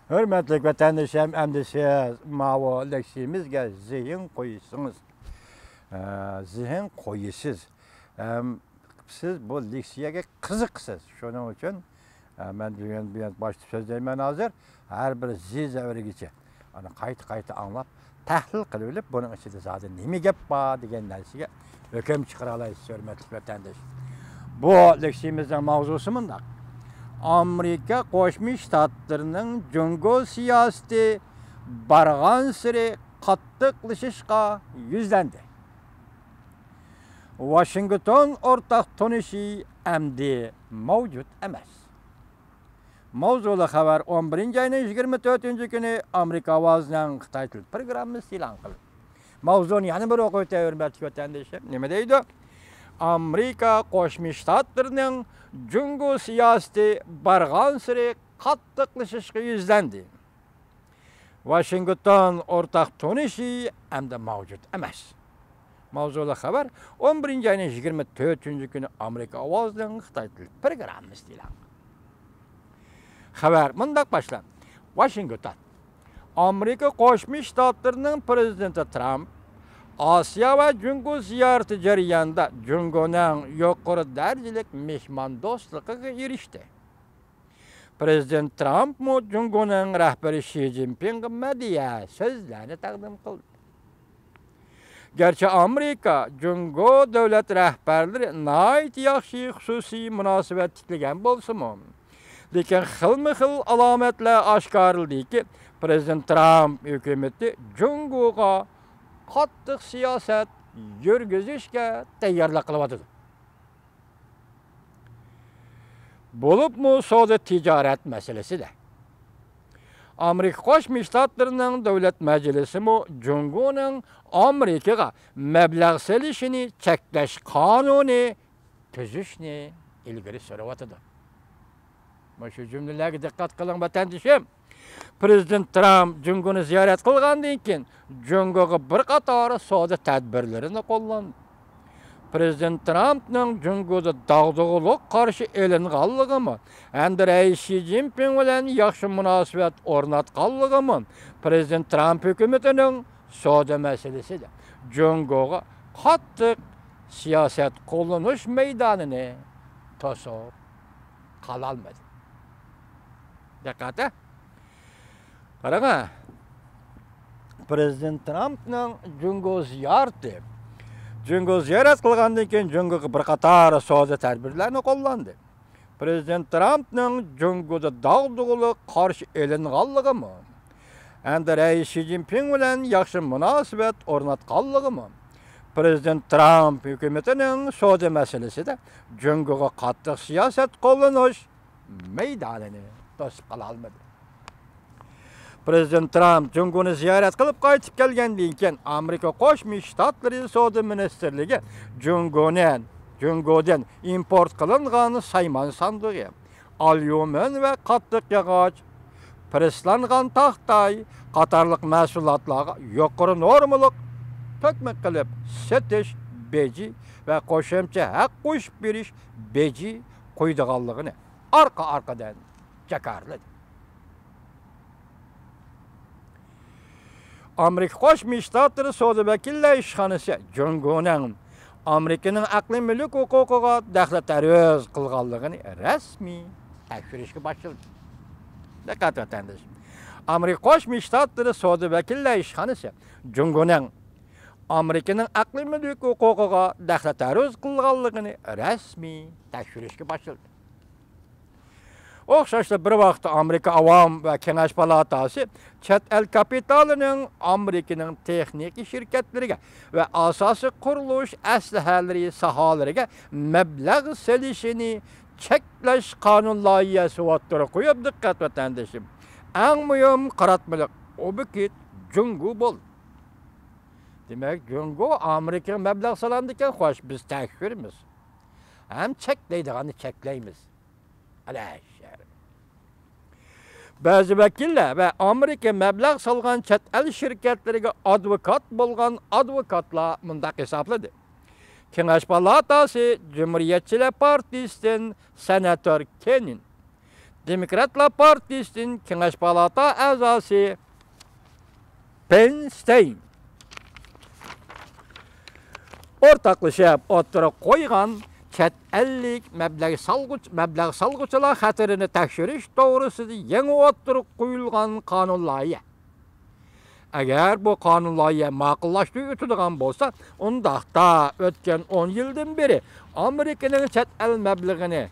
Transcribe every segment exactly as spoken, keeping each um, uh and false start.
ھۆرمەتلىك ۋەتەندىشىم، ئەمدى سىز ماۋۇ لېكسىيىمىزگە زېھىن قويىسىز. ئە، زېھىن قويىسىز. ھەم سىز بۇ لېكسىيەگە قىزىقىسىز. شۇنىڭ ئۈچۈن، ئە، مەن بۈگۈن، بۈگۈن باشتا سۆزلەيمەن ھازىر. ھەر بىر زى زەۋرىگىچە ئۇنى قايتا، قايتا ئاڭلاپ، تەھلىل قىلىۋېلىپ، بۇنىڭ ئىچىدە زادى نېمە گەپ بار دېگەن نەرسىگە ھۆكۈم چىقىرالايسىز، ھۆرمەتلىك ۋەتەنداش. بۇ لېكسىيىمىزنىڭ ماۋزۇسى مۇنداق: ئامېرىكا قوشما شتاتلىرىنىڭ جۇڭگو سىياسىتى بارغانسېرى قاتتىقلىشىشقا يۈزلەندى. ۋاشىنگتون ئورتاق تونۇشى ئەمدى مەۋجۇت ئەمەس. ماۋزۇلۇق خەۋەر ئون بىرىنچى ئاينىڭ يىگىرمە تۆتىنچى كۈنى ئامېرىكا ئاۋازىنىڭ خىتاي تىل پروگراممىسى ئېلان قىلدى. ماۋزۇنى يەنە بىر ئوقۇۋېتەي، ھۆرمەتلىك ۋەتەندىشىم. نېمە دەيدۇ؟ ئامېرىكا قوشما شتاتلىرىنىڭ جۇڭگو سىياسىتى بارغانسېرى قاتتىقلىشىشقا يۈزلەندى. ۋاشىنگتون ئورتاق تونۇشى ئەمدى مەۋجۇت ئەمەس. ماۋزۇلۇق خەۋەر ئون بىرىنچى ئاينىڭ يىگىرمە تۆتىنچى كۈنى ئامېرىكا ئاۋازىنىڭ خىتاي تىل پروگراممىسىدا ئېلان قىلىندى. خەۋەر مۇنداق باشلاندى. ۋاشىنگتون. ئامېرىكا قوشما شتاتلىرىنىڭ پىرېزىدېنتى ترامپ ئاسىيا ۋە جۇڭگو زىيارىتى جەريانىدا جۇڭگونىڭ يۇقىرى دەرىجىلىك مېھماندوستلۇقىغا ئېرىشتى. پىرېزىدېنت ترامپمۇ جۇڭگونىڭ رەھبىرى شى جىنپىڭغا مەدھىيە سۆزلەرنى تەقدىم قىلدى. گەرچە ئامېرىكا، جۇڭگو دۆلەت رەھبەرلىرى ناھايىتى ياخشى خۇسۇسىي مۇناسىۋەت تىكلىگەن بولسىمۇ، لېكىن خىلمۇ خىل ئالامەتلەر ئاشكارىلىدىكى، پىرېزىدېنت ترامپ ھۆكۈمىتى جۇڭگوغا قاتتىق سىياسەت يۈرگۈزۈشكە تەييارلىق قىلىۋاتىدۇ. بولۇپمۇ سودا تىجارەت مەسىلىسىدە. ئامېرىكا قوشما شتاتلىرىنىڭ دۆلەت مەجلىسىمۇ جۇڭگونىڭ ئامېرىكىغا مەبلەغ سېلىشىنى چەكلەش قانۇنى تۈزۈشنى ئىلگىرى سۈرۈۋاتىدۇ. مۇشۇ جۈملىلەرگە دىققەت قىلىڭ، ۋەتەندىشىم. پىرېزىدېنت ترامپ جۇڭگونى زىيارەت قىلغاندىن كېيىن، جۇڭگوغا بىر قاتار سودا تەدبىرلىرىنى قوللاندى. پىرېزىدېنت ترامپنىڭ جۇڭگودا داغدۇغىلىق قارشى ئېلىنغانلىقىمۇ ھەمدە رەئىس شى جىنپىڭ بىلەن ياخشى مۇناسىۋەت ئورناتقانلىقىمۇ پىرېزىدېنت ترامپ ھۆكۈمىتىنىڭ سودا مەسىلىسىدە جۇڭگوغا قاتتىق سىياسەت قوللىنىش مەيدانىنى توسۇپ قالالمىدى. دىققەت! قاراڭا، پىرېزىدېنت ترامپنىڭ جۇڭگو زىيارىتى. جۇڭگو زىيارەت قىلغاندىن كېيىن جۇڭگوغا بىر قاتار سودا تەدبىرلەرنى قوللاندى. پىرېزىدېنت ترامپنىڭ جۇڭگودا داغدۇغىلىق قارشى ئېلىنغانلىقىمۇ ھەمدە رەئىس شى جىنپىڭ بىلەن ياخشى مۇناسىۋەت ئورناتقانلىقىمۇ پىرېزىدېنت ترامپ ھۆكۈمىتىنىڭ سودا مەسىلىسىدە جۇڭگوغا قاتتىق سىياسەت قوللىنىش مەيدانىنى توسۇپ قالالمىدى. پىرېزىدېنت ترامپ جۇڭگونى زىيارەت قىلىپ قايتىپ كەلگەندىن كېيىن، ئامېرىكا قوشما شتاتلىرى سودا مىنىستىرلىكى جۇڭگونى، جۇڭگودىن ئىمپورت قىلىنغان سايمان ساندۇقى، ئاليۇمىن ۋە قاتتىق ياغاچ، پىرېسلانغان تاختاي قاتارلىق مەھسۇلاتلارغا يۇقىرى نورمىلىق تۆكمە قىلىپ سېتىش بېجى ۋە قوشۇمچە ھەق قوشۇپ بېرىش بېجى قويىدىغانلىقىنى ئارقا-ئارقىدىن جاكارلىدى. ئامېرىكا قوشما شتاتلىرى سودا ۋەكىللەر ئىشخانىسى جۇڭگونىڭ ئامېرىكىنىڭ ئەقلىي مۈلۈك ھوقۇقىغا دەخلى تەرۇز قىلغانلىقىنى رەسمىي تەكشۈرۈشكە باشلىدى. دىققەت، ۋەتەنداش! ئامېرىكا قوشما شتاتلىرى سودا ۋەكىللەر ئىشخانىسى جۇڭگونىڭ ئامېرىكىنىڭ ئەقلىي مۈلۈك ھوقۇقىغا دەخلى تەرۇز قىلغانلىقىنى رەسمىي تەكشۈرۈشكە باشلىدى. ئوخشاشلا بىر ۋاقىتتا ئامېرىكا ئاۋام ۋە كېڭەش پالاتاسى چەت ئەل كاپىتالىنىڭ ئامېرىكىنىڭ تېخنىكا شىركەتلىرىگە ۋە ئاساسىي قۇرۇلۇش ئەسلىھەلىرى ساھەلىرىگە مەبلەغ سېلىشىنى چەكلەش قانۇن لايىھەسى ئوتتۇرىغا قويۇپ، دىققەت ۋەتەندىشىم، ئەڭ مۇھىم قاراتمىلىق ئوبيېكت جۇڭگو بولدى. دېمەك، جۇڭگو ئامېرىكىغا مەبلەغ سالامدىكەن، خوش، بىز تەكشۈرىمىز. ھەم چەكلەيدىغاننى چەكلەيمىز. ئەلەشەر. بەزى ۋەكىللەر ۋە ئامېرىكا مەبلەغ سالغان چەت ئەل شىركەتلىرىگە ئادۋوكات بولغان ئادۋوكاتلار مۇنداق ھېسابلىدى. كېڭەش پالاتاسى جۇمھۇرىيەتچىلەر پارتىيىسىدىن سېناتور كېنىن، دېموكراتلار پارتىيىسىدىن كېڭەش پالاتا ئەزاسى فىن ستېين ئورتاقلىشىپ ئوتتۇرىغا قويغان چەت ئەللىك مەبلەغ سالغۇچ-، مەبلەغ سالغۇچىلار خەتىرىنى تەكشۈرۈش توغرىسىدا يېڭى ئوتتۇرىغا قويۇلغان قانۇن لايىھە. ئەگەر بۇ قانۇن لايىھە ماقۇللاشتۇرۇپ ئۆتىدىغان بولسا، ئۇنداقتا ئۆتكەن ئون يىلدىن بېرى ئامېرىكىنىڭ چەت ئەل مەبلىغىنى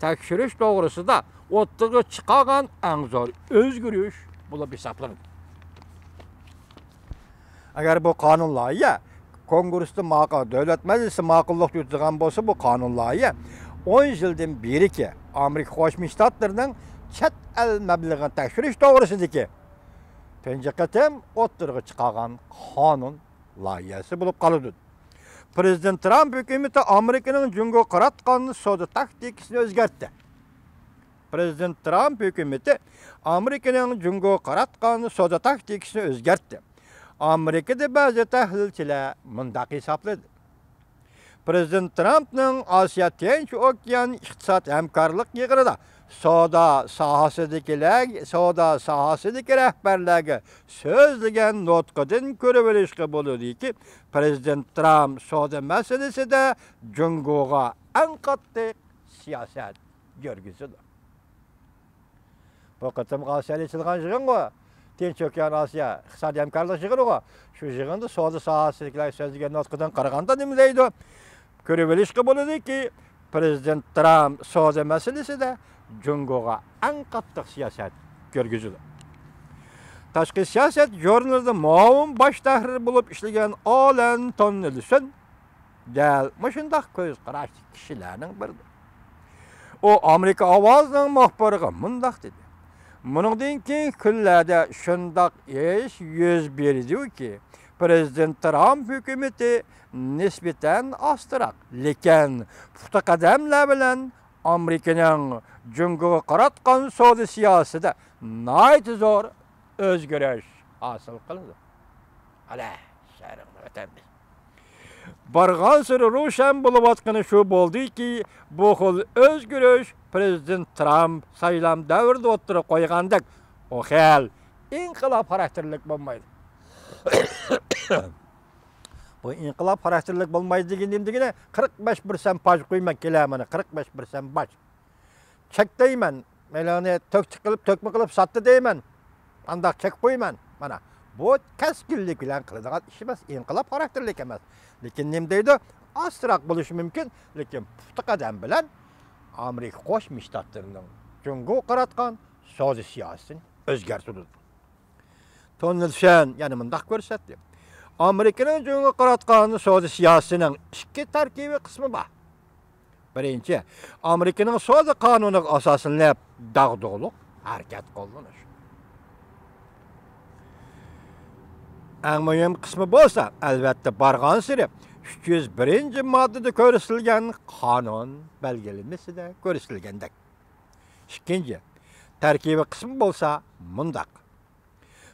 تەكشۈرۈش توغرىسىدا ئوتتۇرىغا چىقارغان ئەڭ زور ئۆزگىرىش بولۇپ ھېسابلىنىدۇ. ئەگەر بۇ قانۇن لايىھە كونگرېستا ماقۇل، دۆلەت مەجلىسى ماقۇللۇق يوتىدىغان بولسا، بۇ قانۇن لايىھە ئون يىلدىن بېرىكى ئامېرىكا قوشما شتاتلىرىنىڭ چەت ئەل مەبلىغىنى تەكشۈرۈش توغرىسىدىكى تۇنجى قېتىم ئوتتۇرىغا چىقارغان قانۇن لايىھەسى بولۇپ قالىدۇ. پىرېزىدېنت ترامپ ھۆكۈمىتى ئامېرىكىنىڭ جۇڭگوغا قاراتقان سودا تاكتىكىسىنى ئۆزگەرتتى. پىرېزىدېنت ترامپ ھۆكۈمىتى ئامېرىكىنىڭ جۇڭگوغا قاراتقان سودا تاكتىكىسىنى ئۆزگەرتتى. ئامېرىكىدا بەزى تەھلىلچىلەر مۇنداق ھېسابلىدى. پىرېزىدېنت ترامپنىڭ ئاسىيا تىنچ ئوكيان ئىقتىساد ھەمكارلىق يىغىنىدا سودا ساھەسىدىكىلەر، سودا ساھەسىدىكى رەھبەرلەرگە سۆزلىگەن نۇتقىدىن كۆرۈۋېلىشقا بولىدۇكى، پىرېزىدېنت ترامپ سودا مەسىلىسىدە جۇڭگوغا ئەڭ قاتتىق سىياسەت يۈرگۈزىدۇ. بۇ قېتىمقى ئاسىيادا ئېچىلغان يىغىنغۇ، تىنچ ئوكيان ئاسىيا ئىقتىسادىي ھەمكارلىق يىغىنىغۇ. شۇ يىغىندا سودا ساھەسىدىكىلەر سۆزلىگەن نۇتقىدىن قارىغاندا نېمە دەيدۇ؟ كۆرۈۋېلىشقا بولىدۇكى، پىرېزىدېنت ترامپ سودا مەسىلىسىدە جۇڭگوغا ئەڭ قاتتىق سىياسەت يۈرگۈزىدۇ. تاشقى سىياسەت ژۇرنىلىدا مۇئاۋىن باش تەھرىر بولۇپ ئىشلىگەن ئالەن توننېلسون دەل مۇشۇنداق كۆز قاراشتىكى كىشىلەرنىڭ بىرىدۇر. ئۇ ئامېرىكا ئاۋازىنىڭ مۇخبىرىغا مۇنداق دېدى: «مۇنىڭدىن كېيىنكى كۈنلەردە شۇنداق ئىش يۈز بېرىدۇكى، پىرېزىدېنت ترامپ ھۆكۈمىتى نىسبەتەن ئاستىراق، لېكىن پۇختا قەدەملەر بىلەن ئامېرىكىنىڭ جۇڭگوغا قاراتقان سودا سىياسىتىدە ناھايىتى زور ئۆزگىرىش ھاسىل قىلىدۇ.» ئەلە، شەرقنىڭ ۋەتەندىشى. بارغانسېرى روشەن بولۇۋاتقىنى شۇ بولدىكى، بۇ خىل ئۆزگىرىش پىرېزىدېنت ترامپ سايلام دەۋرىدە ئوتتۇرىغا قويغاندەك، ئۇ خىل ئىنقىلاب خاراكتېرلىك بولمايدۇ. بۇ ئىنقىلاب خاراكتېرلىك بولمايدۇ دېگىنى نېمە دېگىنى؟ قىرىق بەش پىرسەنت باج قويماي كېلە، مانا، قىرىق بەش پىرسەنت باج. چەك دەيمەن، مەيلىڭنى تۆكچە قىلىپ، تۆكمە قىلىپ ساتتى دەيمەن. ئانداق چەك قويىمەن. مانا، بۇ كەسكىنلىك بىلەن قىلىدىغان ئىش ئەمەس، ئىنقىلاب خاراكتېرلىك ئەمەس. لېكىن نېمە دەيدۇ؟ ئاستىراق بولۇشى مۇمكىن، لېكىن پۇختا قەدەم بىلەن ئامېرىكا قوشما شتاتلىرىنىڭ جۇڭگوغا قاراتقان سودا سىياسىتىنى ئۆزگەرتىدۇ. تونېلسون يەنە مۇنداق كۆرسەتتى: ئامېرىكىنىڭ جۇڭگوغا قاراتقان سودا سىياسىتىنىڭ ئىككى تەركىبىي قىسمى بار. بىرىنچى، ئامېرىكىنىڭ سودا قانۇنىغا ئاساسلىنىپ، داغدۇغىلىق ھەرىكەت قوللىنىش. ئەڭ مۇھىم قىسمى بولسا، ئەلۋەتتە، بارغانسېرى ئۈچ يۈز بىرىنچى ماددىدا كۆرسىتىلگەن قانۇن بەلگىلىمىسىدە كۆرسىتىلگەندەك. ئىككىنچى، تەركىبىي قىسمى بولسا مۇنداق.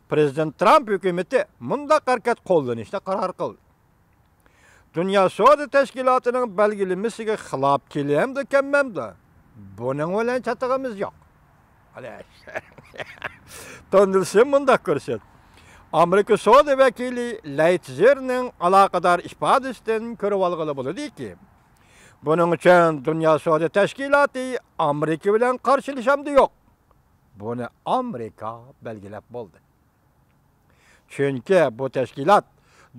پىرېزىدېنت ترامپ ھۆكۈمىتى مۇنداق ھەرىكەت قوللىنىشنى قارار قىلدى. دۇنيا سودا تەشكىلاتىنىڭ بەلگىلىمىسىگە خىلاپ كېلەمدۇ، كەلمەمدۇ؟ بۇنىڭ بىلەن چاتىقىمىز يوق. تونېلسون مۇنداق كۆرسەتتى: ئامېرىكا سودا ۋەكىلى لەيتزېرنىڭ ئالاقىدار ئىپادىسىدىن كۆرۈۋالغىلى بولىدۇكى، بۇنىڭ ئۈچۈن دۇنيا سودا تەشكىلاتى ئامېرىكا بىلەن قارشىلىشامدۇ يوق؟ بۇنى ئامېرىكا بەلگىلەپ بولدى. چۈنكى بۇ تەشكىلات،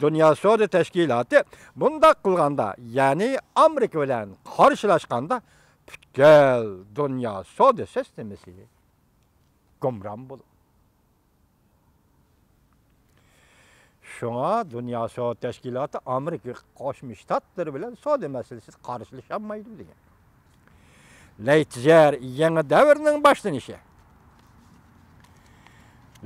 دۇنيا سودا تەشكىلاتى بۇنداق قىلغاندا، يەنى ئامېرىكا بىلەن قارشىلاشقاندا، پۈتكۈل دۇنيا سودا سىستېمىسى گۇمران بولىدۇ. شۇڭا دۇنيا سودا تەشكىلاتى ئامېرىكا قوشما شتاتلىرى بىلەن سودا مەسىلىسىدە قارشىلىشالمايدۇ دېگەن. لەيتزېر يېڭى دەۋرنىڭ باشلىنىشى.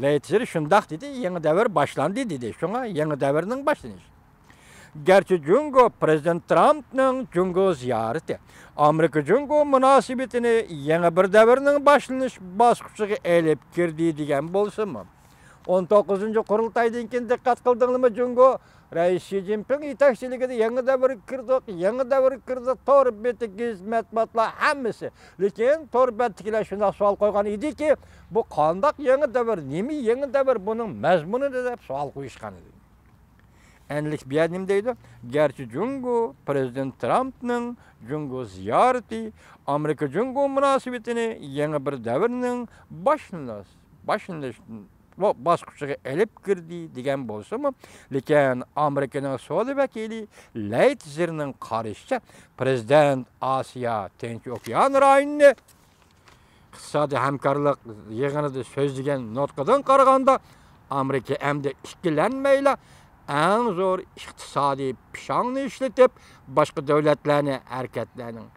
لەيتزېر شۇنداق دېدى، يېڭى دەۋر باشلاندى دېدى. شۇڭا يېڭى دەۋرنىڭ باشلىنىشى. گەرچە جۇڭگو پىرېزىدېنت ترامپنىڭ جۇڭگو زىيارىتى ئامېرىكا جۇڭگو مۇناسىۋىتىنى يېڭى بىر دەۋرنىڭ باشلىنىش باسقۇچىغا ئېلىپ كىردى دېگەن بولسىمۇ، ئون توققۇزىنچى قۇرۇلتايدىن كېيىن دىققەت قىلدىڭلىمۇ، جۇڭگو رەئىس شى جىنپىڭ يېتەكچىلىكىدە يېڭى دەۋرگە كىردۇق، يېڭى دەۋرگە كىردۇق، تور بېتى، گېزىت مەتبۇئاتلار ھەممىسى. لېكىن تور بەتتىكىلەر شۇنداق سوئال قويغان ئىدىكى، بۇ قانداق يېڭى دەۋر، نېمە يېڭى دەۋر، بۇنىڭ مەزمۇنى نېمە دەپ سوئال قويۇشقان ئىدى. ئەنىلىك بۇ يەردە نېمە دەيدۇ؟ گەرچە جۇڭگو پىرېزىدېنت ترامپنىڭ جۇڭگو زىيارىتى ئامېرىكا جۇڭگو مۇناسىۋىتىنى يېڭى بىر دەۋرنىڭ باشلىنىش، باشلىنىش باسقۇچىغا ئېلىپ كىردى دېگەن بولسىمۇ، لېكىن ئامېرىكىنىڭ سودا ۋەكىلى لەي تزېرنىڭ قارىشىچە، پىرېزىدېنت ئاسىيا تىنچ ئوكيان رايونىنى ئىقتىسادىي ھەمكارلىق يىغىنىدا سۆزلىگەن نۇتقىدىن قارىغاندا، ئامېرىكا ئەمدى ئىككىلەنمەيلا ئەڭ زور ئىقتىسادىي پىشاڭنى ئىشلىتىپ، باشقا دۆلەتلەرنى ھەرىكەتلەرنىڭ،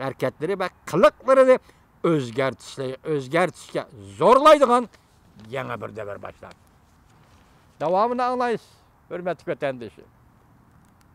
ھەرىكەتلىرى ۋە قىلىقلىرىنى ئۆزگەرتىشلەي-، ئۆزگەرتىشكە زورلايدىغان يېڭى بىر دەۋر باشلاندى. داۋامىنى ئاڭلايسىز، ھۆرمەتلىك ۋەتەندىشىم.